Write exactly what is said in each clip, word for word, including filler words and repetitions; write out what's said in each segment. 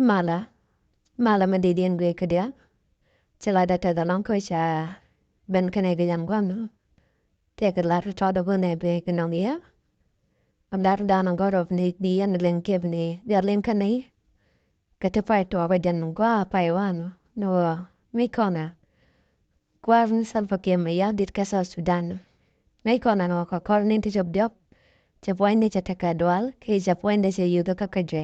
Malä, malä mi di̱t yɛn guic kä diaal. Ci la dee tɛth alɔŋ kä ca ben kɛnɛ kɛ yɛn gua̱n. Tëëkɛ lar tɔt dee bä nɛ bee kɛ nɔŋ yɛ. Lar dan gɔrɔp ni, ni yɛn liŋ kɛp ni, bia liŋ kä ni. Kɛ ti pay tuɔɔk jɛn gua pay wanɔ ni wä mi kɔnɛ. Kuäär ni Salva Kiir Mayardit kä South Sudan. Mi kɔnɛ ni wä kɛ kɔr ni ti cop diɔk. Cɛ puɔ̱ny ni cɛ tekɛ dual, kɛ cɛ puɔ̱ny ni cɛ yuth kä kä jɛ.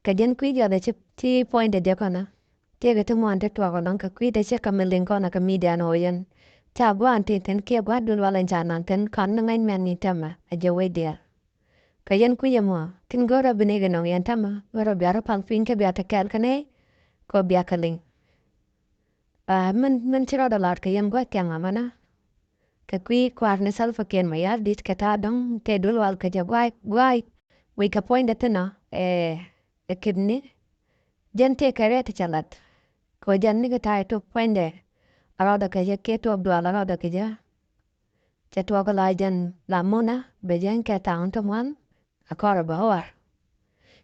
Kɛ jɛn kui̱ jɔth ɛ ci, ci puɔ̱ny dee diɔk kɔnɛ. Tëëkɛ ti muɔ̱ɔ̱n ti tuɔɔk ɛlɔ̱ŋ kɛ kui̱ dee cɛ kɛ mi liŋ kɔnɛ kɛ media ni wä yɛn. Ca gua̱a̱n ti thin kiɛ gua̱a̱ dul wal ɛn ca naŋ thin kɔn ni ŋäc mɛn ni tämɛ a jɛ wec diaal. Kɛ yɛn kui̱ ɛmɔ, tin go̱rä bi ni kɛ nɔŋ yɛn tämɛ, go̱rä bia rɔ pal piny kä bia te kɛɛl kä nɛy, kɛ bia kɛ liŋ. Aa, min, min ci rɔɔdɛ lar kɛ yɛn gua̱c kɛŋ amana. Kɛ kui̱ kua̱r ni Salva Kiir Mayardit kɛ ta̱a̱ dɔ̱ŋ tëë dul wal kɛ jɛ gua̱c, gua̱c. Wi̱c kɛ puɔ̱nydɛ thi̱n ɔ, ɛ, ɛ kidni. Jɛn tëë kɛ rɛt cɛ lat. Kɛ jɛn ni kɛ ta̱a̱ tok puɔ̱nydɛ. A rɔɔdɛ kɛ jɛ kiɛ tuɔɔk dual a rɔɔdɛ kɛ jɛ. Cɛ tuɔɔk la jɛn la munä bɛ jɛn kɛ ta̱a̱ wun ti muan. A kɔrɛ bä war.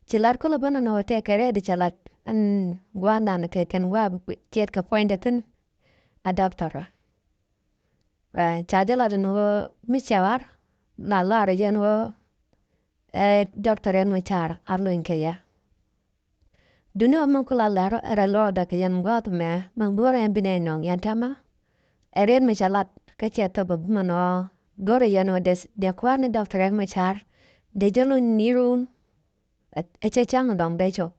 Ci lat kulɛ bä nɔnɔ tëë kɛ rɛt cɛ lat ɛn gua̱a̱r dan kɛ kɛn gua̱a̱r ciɛt kɛ puɔ̱nydɛ thi̱n. A doctor. Ɛ, ca jɛ lat ɛn ɣöö mi cɛ war la lar jɛn ɣöö, ɛ, doctor ɛn mi car a luny kɛ yɛ. Duni ɔ mi kula lɛr ɛ rɛ lɔɔdɛ kɛ yɛn gua̱a̱th mɛ mi go̱rɛ ɛn bi nɛ nɔŋ yɛn tɛmɛ. Ɛ rɛt mi cɛ lat kä cɛ thop ɛ bi mɛ nɔ go̱rɛ yɛn ɔ dee, dee kua̱r ni doctor ɛn mi car dee jɛ luny ni run. Ɛ, ɛ cɛ cäŋ dɔŋ dee cop.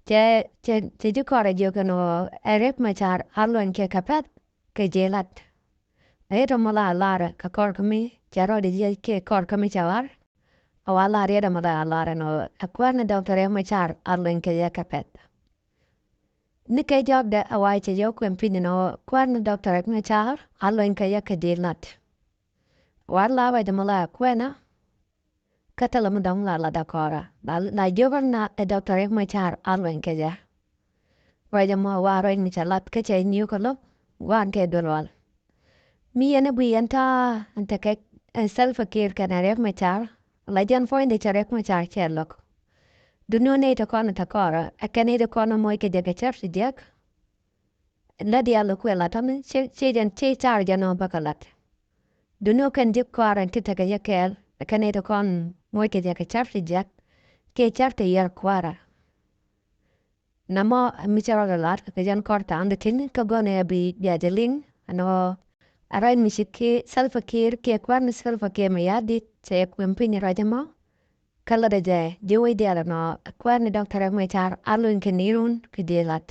Cɛ, cɛ, cɛ ji̱ kɔrɛ jiök ɛn ɣöö ɛ Riek Machar a luɔny kɛ kɛ pɛ̈th kɛ ji̱ lat. Ɛ yet ɛmɔ la lar kɛ kɔr kä mi cɛ rɔɔdɛ jiɛc kɛ kɔr kä mi cɛ ɣar. A wa lar yet ɛmɔ la lar ɛn ɣöö ɛ kuäär ni doctor Riek Machar a luɔny kɛ yɛ kɛ pɛ̈th. Ni kɛ jɔakdɛ a wa cɛ yɛ kuɛn piny ɛn ɣöö kuäär ni doctor Riek Machar a luɔny kɛ yɛ kɛ ji̱ lat. War la ruac ɛmɔ la kuɛnä. Kä thilɛ mi dɔ̱ŋ la lat a kɔrä la, la jiök na ɛ doctor Riek Machar a luɔny kɛ jɛ. Ruac ɛmɔ wa ruac mi cɛ lat kä cɛ nyiuk kä lo̱k gua̱a̱n kɛ duel wal. Mi yɛn ɛ bui yɛn ta̱a̱ ɛn tekɛ ɛn Salva Kiir kɛnɛ Riek Machar la jɛn puɔ̱nydɛ cɛ Riek Machar cɛ lo̱k. Duundɛ nɛy ti kɔn ɛ te kɔrä ɛ kɛn nɛy ti kɔn ɛ moc kɛ jɛ kɛ cär ti jiäk. Lät diaal ɛ kuɛ lat tɔ̱ni ci, ci jɛn ci car jɛn ɔ bäkɛ lat. Duundɛ kɛn ji̱ kɔaarɛ ti tekɛ yɛ kɛɛl ɛ kɛn nɛy ti kɔn moc kɛ jɛ kɛ cär ti jiäk kiɛ cär ti yɛr kua̱rä. Namɔ mi cɛ rɔɔdɛ lat kɛ jɛn kɔr ta̱a̱ŋ di tin kä gɔnɛ bi bia jɛ liŋ ɛn ɣöö a ruac mi ci kiɛ Salva Kiir kiɛ kuäär ni Salva Kiir Mayardit cɛ yɛ kuɛn piny ruac ɛmɔ. Kä lätdɛ jɛ ji̱ wec diaal ɛnɔ kuäär ni doctor Riek Machar a luny kɛ ni run kɛ ji̱ lat.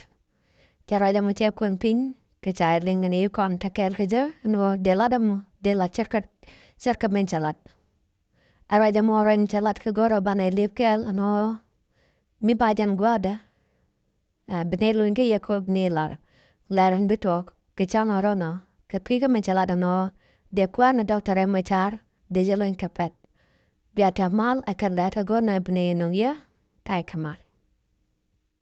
Cɛ ruac ɛmɔ cɛ kuɛn piny kɛ ca liŋ ni kɔn te kɛɛl kɛ jɛ ɛn ɣöö dee lat ɛmɔ dee lat cärkɛ, cärkɛ ben cɛ lat. A ruac ɛmɔ ruac mi cɛ lat kɛ go̱rɛ banɛ liep kɛɛl ɛnɔ mi ba jɛn gua̱a̱dɛ. Ɛ, bi nɛy luny kä yɛ kɔ bi nɛy lar. Lɛr in bi tuɔɔk kɛ ca̱ŋ ɔ rɔnɔ kɛ kui̱ kä mi cɛ lat ɛnɔ dee kuäär ni doctor Riek Machar dee jɛ luny kɛ pɛ̈th. Bia tɛ̈th mal ɛ kɛn lɛr kä go̱r nɛ bi nɛy nöŋ yɛ ta̱y kɛ mal.